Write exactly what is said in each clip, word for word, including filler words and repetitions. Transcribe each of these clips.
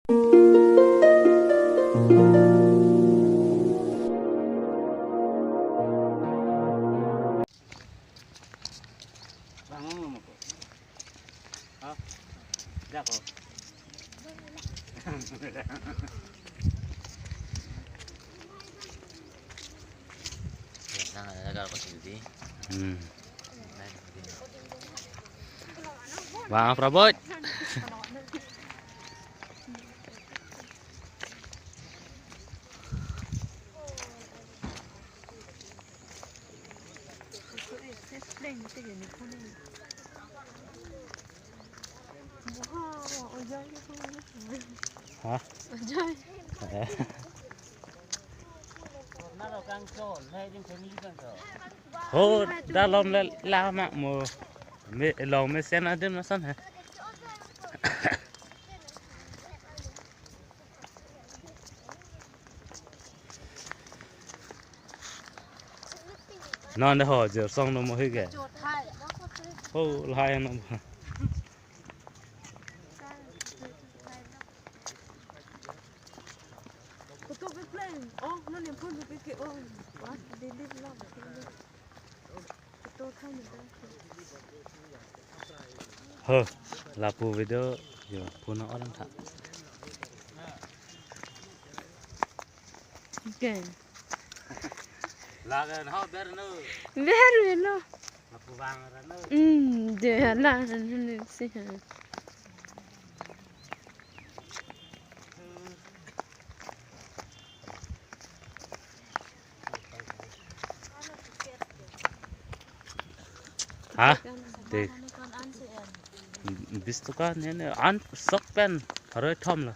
Hmm. Bang Prabot. Ha? Ho, dalom le lama mo. Me, long mesen adim lason ha. Non de ho, Jorsong no mo hige. Ho, lahai no. Kutuk ke pleng. Oh, non yang pun ke ke, oh. Wah, delete lah. Kutuk kan itu. Ho, lapu video yo, puno orang tak. Oke. Lagan ho ber no. Ber no. Lapu bang ra no. Hmm, de la ni si ha. Ha? Te. Bis toka ne ne an sok pen haroi thom la.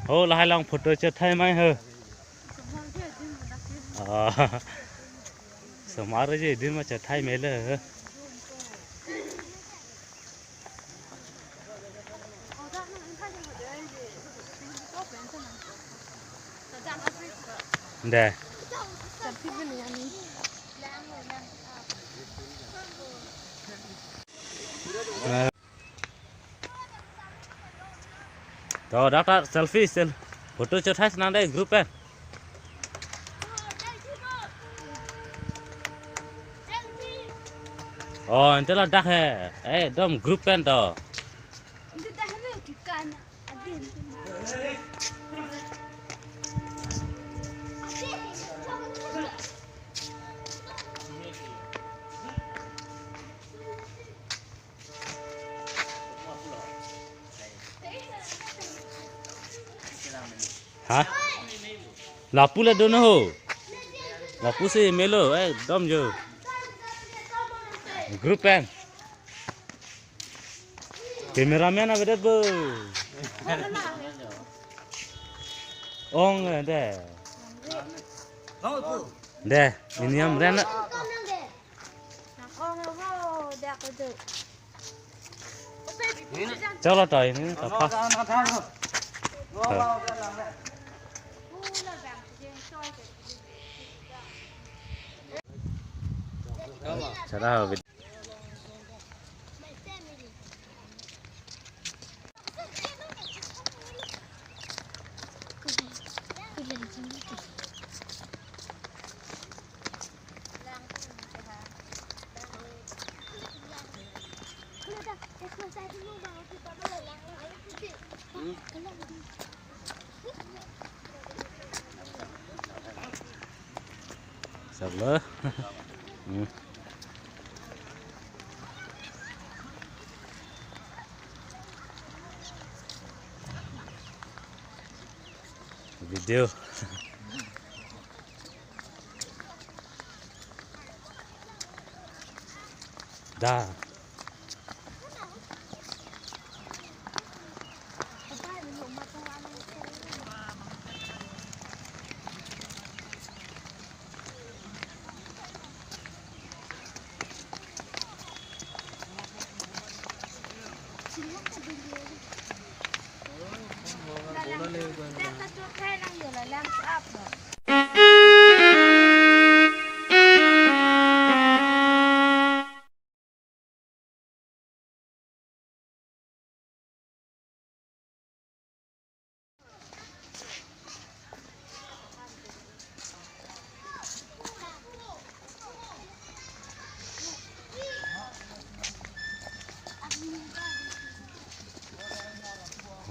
Ho, lahai along photo chethai mai ho. Ah. Somar je din ma chethai mele ho. De. To, dak ta selfie, sel-, photo chethai si nang de group pen. Oh, ante ladak he. Eh, dom group pen to. Ha? Lapu le dono ho. Lapu si melo, eh, dom jo. Group pen. Cameraman avedet bo. Ong, eh, de. De, ini amren. Chalo to, ini to pas. Chalo. Hello. Hmm. Video. Da.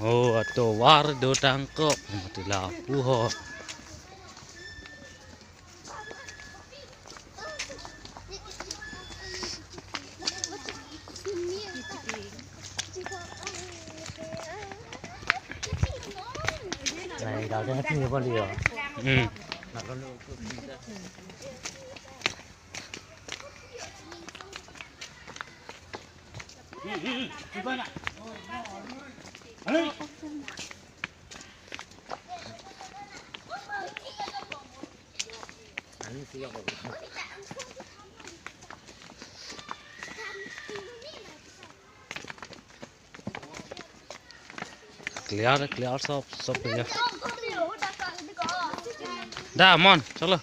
Oh, atovar do tangkok, mati lapu ho. Nai, dah, dah, dah, dah, dah. Hmm. Clear, clear, sob, sob clear. Da, Mon, chalo.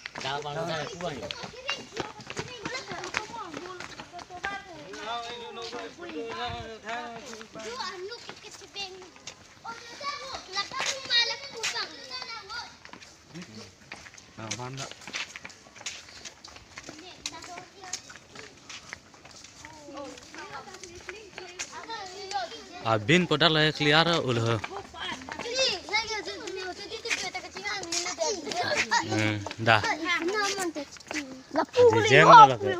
Abin podak la clear ulo. Hmm, da. Design la lake.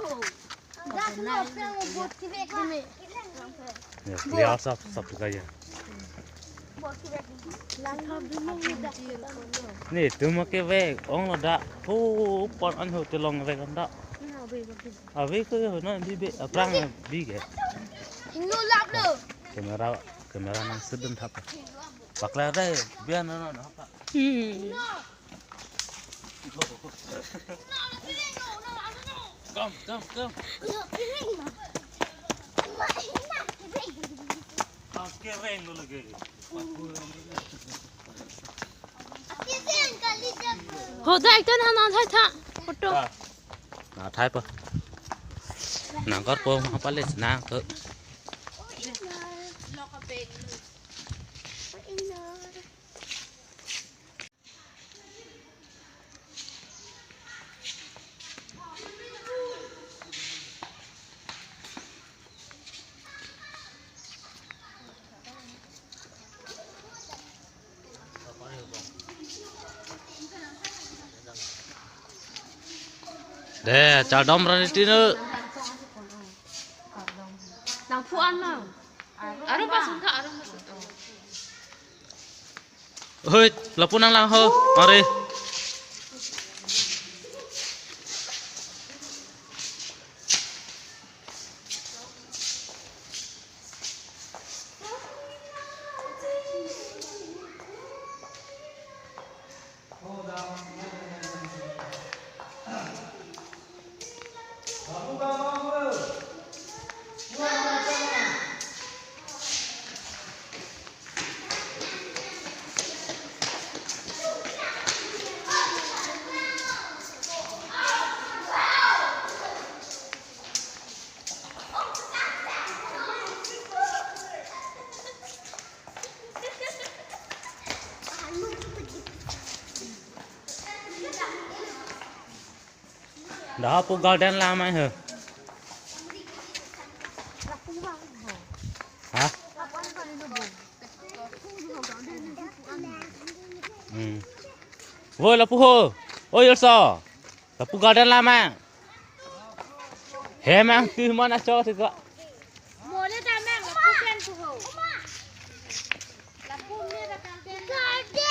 Ya, clear sap, sap ka ya. Ni, tum ke ve, ong lo da. Hu, pan an ho te long ve kan da. Ave ko ho na, bi be, aprang bi ke. Hingno lap lo. Camera, camera nang sedun thap. Pakla dai, biar na na na. Hmm. Come, come, come. Pas kereng dulu ke. Ho, dai, kan han an thai tha. Photo. Na thai pa. Nang kar po ma pale nang ko. De, chardom rani tino. Nang phu an nang. Arum pasung ka, arum pasung. Hoi, lapu nang lang ho, mari. Dah pu garden lamai he. Ha? Hmm. Woi, lapu ho. Oi, Elsa. Lapu garden la mang. He mang, tu mana cho tu ko. Mole ta mang, lapu pen tu ho. Lapu me ra garden. Garden.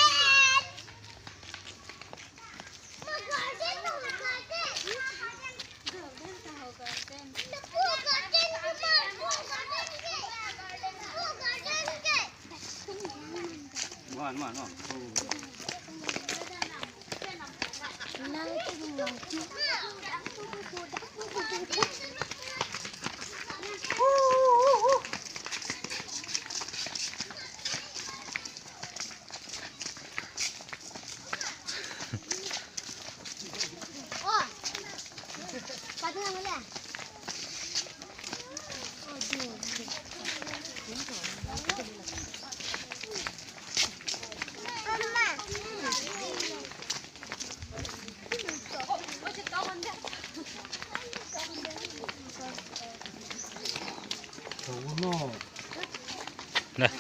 Nah.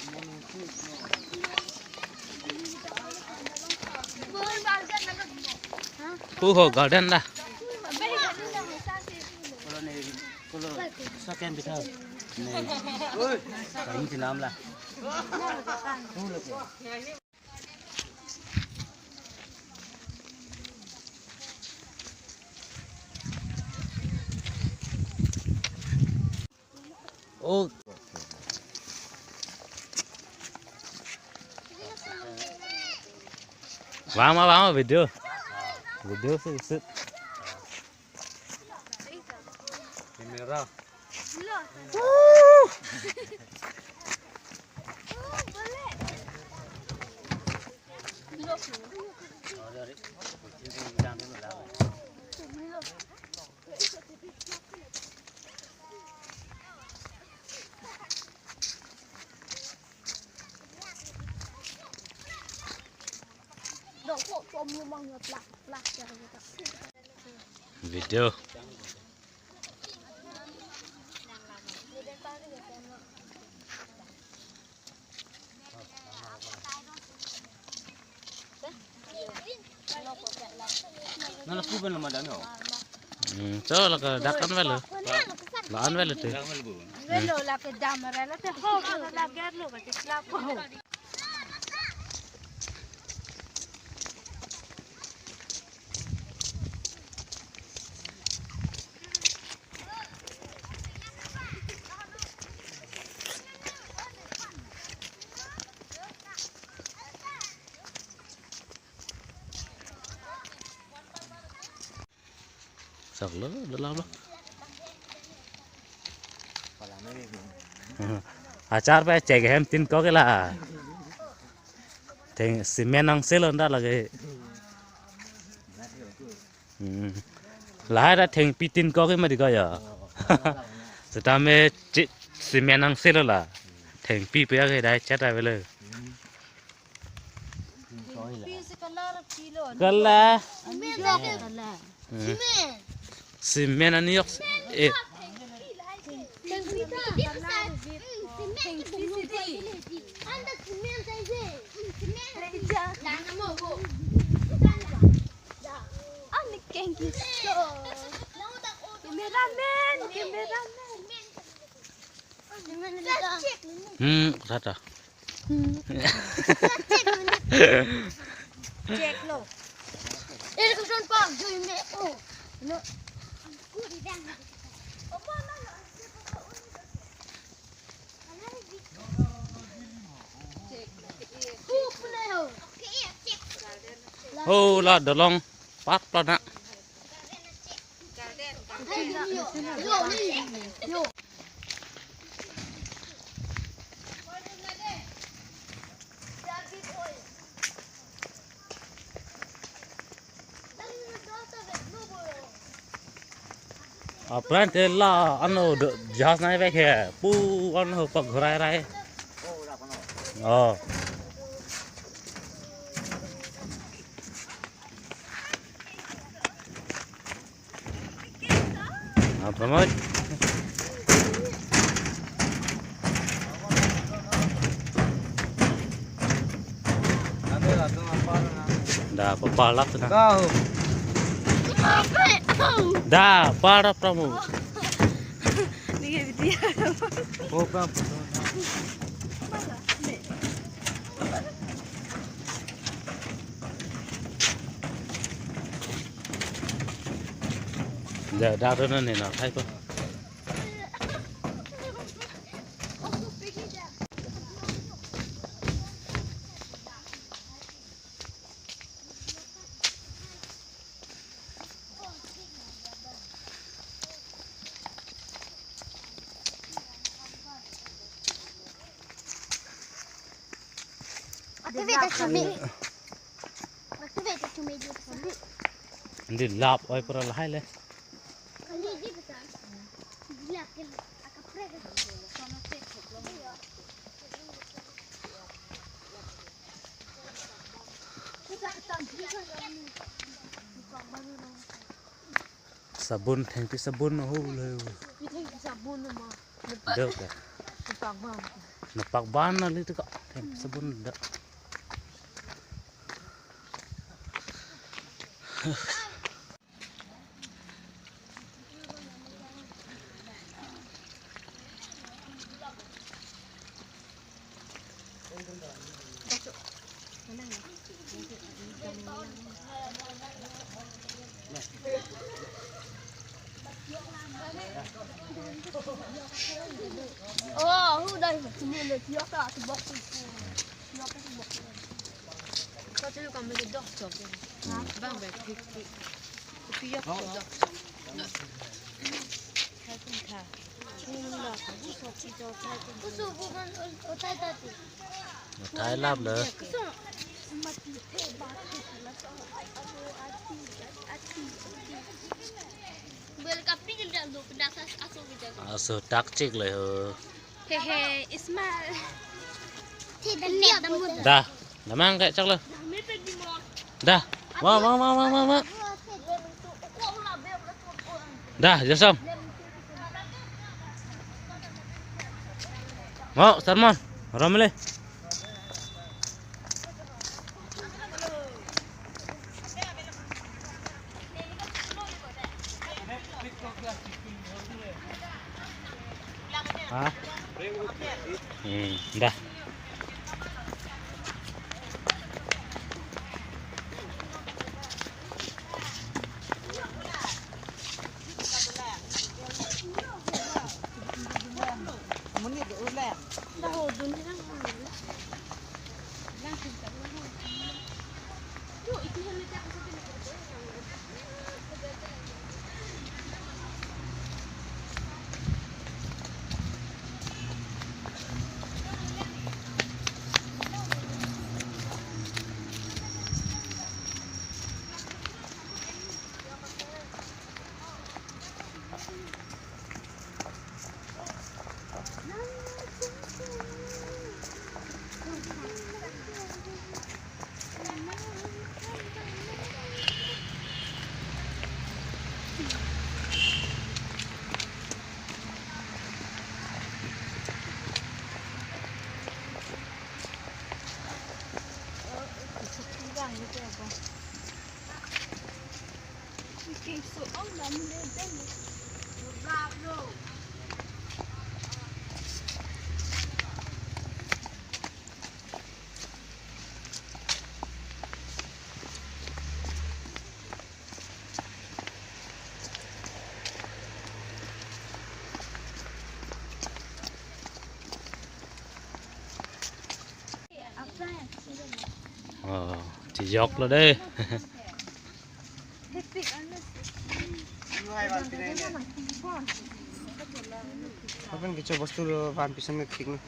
Pu ho garden la. Second bitha. Kahin chinam la. Oh. Vang ma, vang ma video. Video shoot, shoot. Camera. Video. Nang lapu pen lo madam yo. Hmm, cho la ke dak an velo. La an velo te. Velo la ke dam ra la te ho la ger lo ka ti klap ho. Sak lo, lo, lo, lo. Achar pe chek hem tin kok ke la. Theng cement nang selo nda lage. Hmm. Lahai ta thengpi tin kok ke mati ko ya. Setame ci-, cement nang selo la. Thengpi pe ya ke dai chat avelo. Pink color, pilo. Color. Pink color. Hmm. Cement. Cement ani yok. Eh. Pink color. Pink color. Ani kengki. Cameraman, cameraman. Hmm, rata. Check lo. Education park join me. Oh. No. Oh, la dolong. Pat plana. Apran te la ano do jahaz nai bek he pu ano pak ghurai rai. Oh. Ah, Pramod. Da, papalak na. Kau. Da, para pramu. Ni ke bidia. Oh, pramu. Da, da, da, na, ne, na, thai pa. Activate to me. Activate to me. Hindi lap oi pura lahai le. Sabun, thengpi sabun ho le. Pi thengpi sabun ma. Dok ya. Napak ban. Napak ban na li tu ka. Thengpi sabun dok. Oh, who does it? To me, the yoga, the boxing. Yoga, the boxing. Kau tu kamu tu dok cok ya. Bang ber tik tik. Tapi yok dok. Hai pun tha. Usu bukan otai tati. Otai lap le. Bel kapi jendang do pedas aso kita. Aso takcik le ho. Hehe, Ismail. Da, damang kayak cak lo. Da, wa, wa, wa. Da, jasam. Mau, Salman, ramle. Ha? Hmm, dah. Oh, chijok lo dei. Apan kecho bostu lo van pisan nge thik na.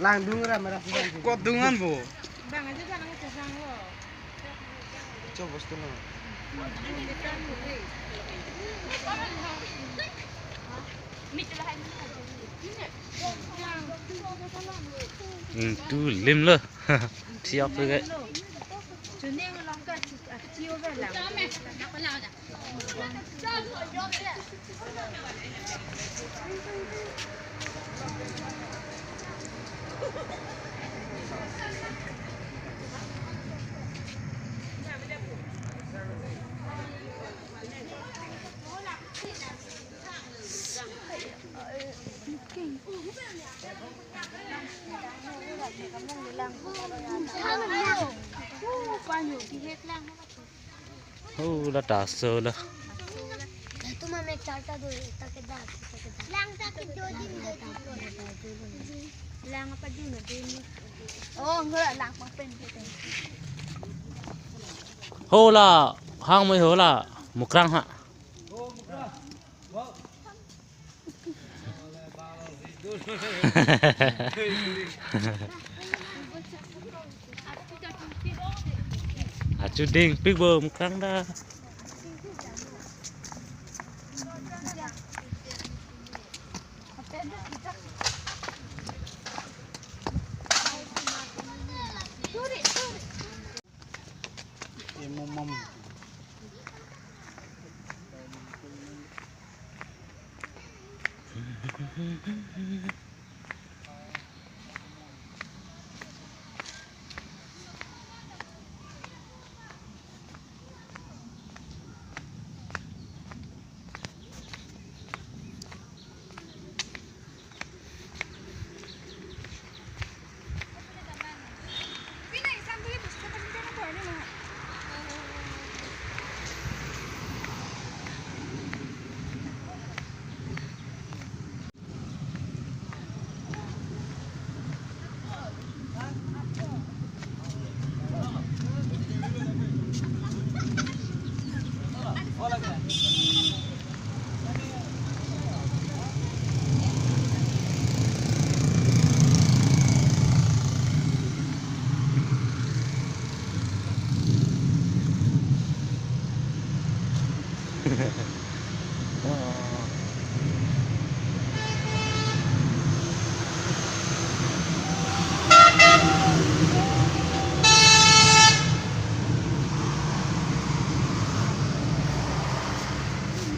Langdung ra mara. Kot dungan bo. Kecho bostu lo. Hmm, tu lim lo. Thiok tu ke. Oh, la ta so la. Tuma me charta do, ta ke da, ta ke da. Lang ta ke do din, do din. Lang apa dun na din. Oh, enggak, lang pang pen, pen. Hola, hang mai hola, mukrang ha. Achu ding pik bo mukrang da.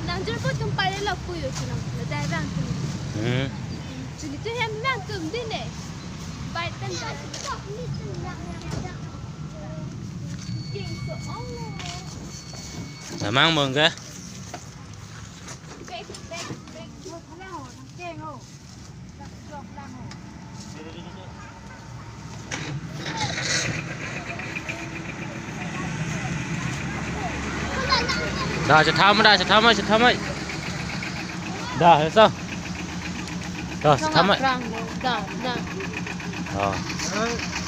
Nang jor po tum pare lo puyo chunam, la dai bang tum. Hmm. Chuni tu hem bang tum din eh. Bai tan bai. King so ong. Samang bang ke? Bek, bek, bek. Lang ho, lang keng ho. Da, chetham da, chetham, chetham. Da, eso. Da, chetham. Da, da. Oh.